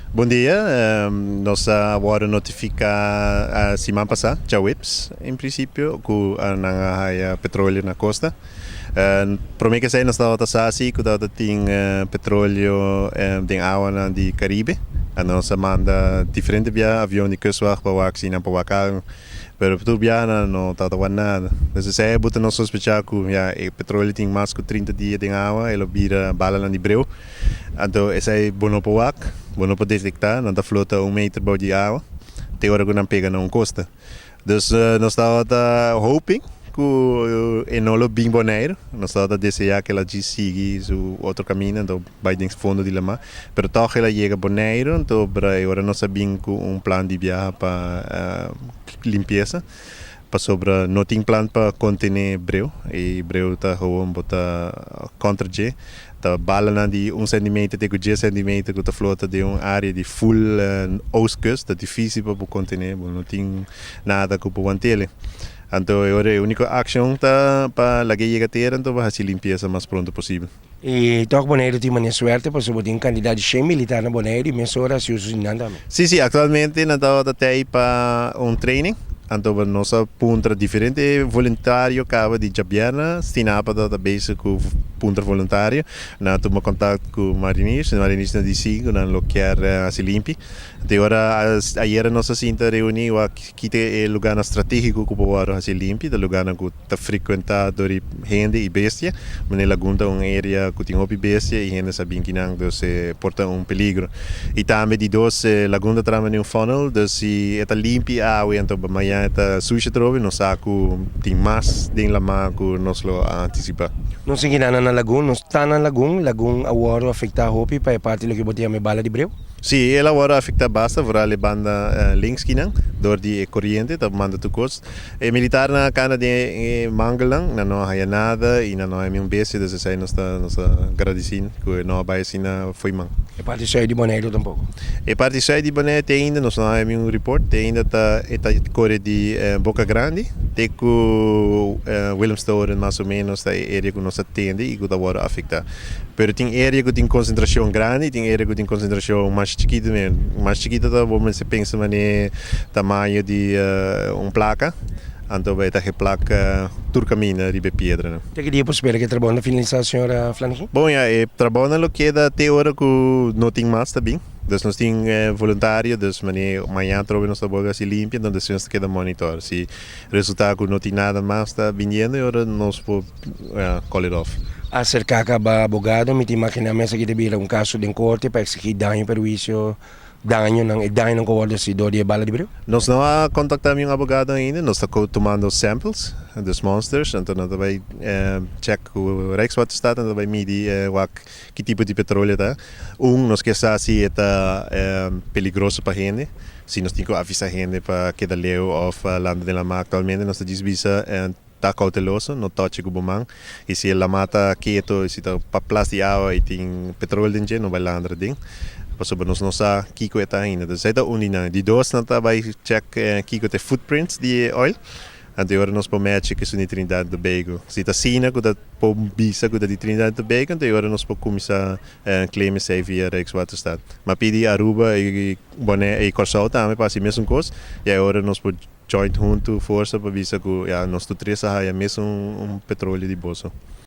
Bon dia, nos a wòrdu notifiká siman pasá, djaweps en prinsipio, ku nan a haya petróleo na kosta. Promé ku esei nos tabata sa si ku tabata tin petróleo den awanan di Karibe. Nos a manda diferente bia avion di Kustwacht pa wak si nan por wak algu. Pero tur biaha nan no tabata wak nada. Dus esei a buta nos sospechá ku ya e petróleo tin mas ku 30 dia den awa, e lo bira balanan di breu. Anto esei bo no por wak, bo no por detektá, nan ta flota un meter bou di awa te ora ku nan pega na un kosta. Dus nos tabata hoping ku e no lo bin Boneiru, nos tabata deseá ku el a djis sigui su otro kaminda, anto bai den fondo di lamá. Pero tòg el a yega Boneiru, anto e ora nos a bin ku un plan di biaha pa limpiesa. Pasobra no tin plan pa kontené breu, i breu ta gewoon bo ta kontra dje. Ta balanan di un sentimeter te ku 10 sentimeter ku ta flota den un área di full oostkust, ta difísil pa bo kontené, bo no tin nada ku por want'é. Anto e ora e úniko akshon ta pa lag'é yega tera, anto pa hasi limpiesa mas pronto posibel. I tòg Boneiru tin manera suerte pasobra bo tin kantidat di 100 militar na Boneiru i mesora hasi uso di nan tambe. Sí, aktualmente nan tabata tei pa un training. Anto nos a puntra diferente voluntario kaba di djabièrnè, Stinapa tabata bezig ku puntra voluntario. Nan a tuma kontakto ku mariniers, e mariniers nan disi ku nan lo kier hasi limpi. Anto e ora ayera nos a sinta reuní wak kita e lugánan stratégiko ku por wòrdu hasi limpi, ta lugánan ku ta frekuentá dor di hende i bestia. Manera Lagun ta un area ku tin hopi bestia i hende sa bin kinan, dus e por ta un peligro. I tambe di dos, Lagun ta traha manera un funnel, dus si e ta limpi awe anto mañana e ta sushi atrobe, nos sa ku tin mas den lamá ku nos lo a antisipá. Nos tin kinan na Lagun, nos ta na Lagun, Lagun a wòrdu afektá hopi pa e parti loke bo ta yama e bala di breu. Sí, el a wòrdu afektá basta, vooral e banda links kinan, dor di e koriente ta manda tur kos. E militarnan a kana den e mangelnan, nan no a haya nada i nan no a haya un bestia, dus esei nos ta gradisí ku e no a bai asina fo'i man. E parti sùit di Boneiru tampoko? E parti sùit di Boneiru te ainda nos no a haya un report, te ainda ta e ta kore di Boka Grandi te ku Willemstoren mas o menos ta e area ku nos ta tende i ku ta wòrdu afektá. Pero tin area ku tin konsentrashon grandi i tin area ku tin konsentrashon mas chikitu men. Mas chikitu ta bo mester pensa manera tamaño di un plaka, anto e ta geplak tur kaminda riba e piedranan. Te ki dia por spera ku e trabou ta finalisá, señor Flanegin? Bon ya, e trabounan lo keda te ora ku no tin mas ta bin. Dus nos tin voluntario, dus manera mañana atrobe nos ta bolbe hasi limpia, enton despues nos ta keda monitor. Si resulta ku no tin nada mas ta biniendo e ora nos por call it off. Aserká kaba abogado, mi ta imaginá mes aki ta bira un kaso den korte pa eksigí daño, perhuisio, dañonan, e dañonan ku a wòrdu hasi dor di e bala di breu. Nos no a kontaktá niun abogado ainda, nos ta tumando samples, dus monsters, anto nos ta bai check ku Rijkswaterstaat, nan ta bai midi wak ki tipo di petróleo ta. Un, nos ke sa si e ta peligroso pa hende, si nos tin ku avisá hende pa keda leu òf landa den lamá. Aktualmente nos ta djis bisa ta kouteloso, no tochi ku bo man, i si e lamá ta keto i si ta pa plas di awa i tin petróleo den dje, no bai landra den, pasobra nos no sa kiko e ta ainda. Dus esei ta un di nan. Di dos, nan ta bai check kiko ta e footprints di e oil. Anto e ora nos por matcha ku esun di Trinidad y Tobago. Si ta asina ku ta por bisa ku ta di Trinidad y Tobago, anto e ora nos por kuminsá claim esei via Rijkswaterstaat. Ma pidi Aruba i Bonaire i Kòrsou tambe pa hasi mesun kos, i e ora nos por join huntu forsa pa bisa ku ya nos tur tres a haya mesun un petróleo di boso.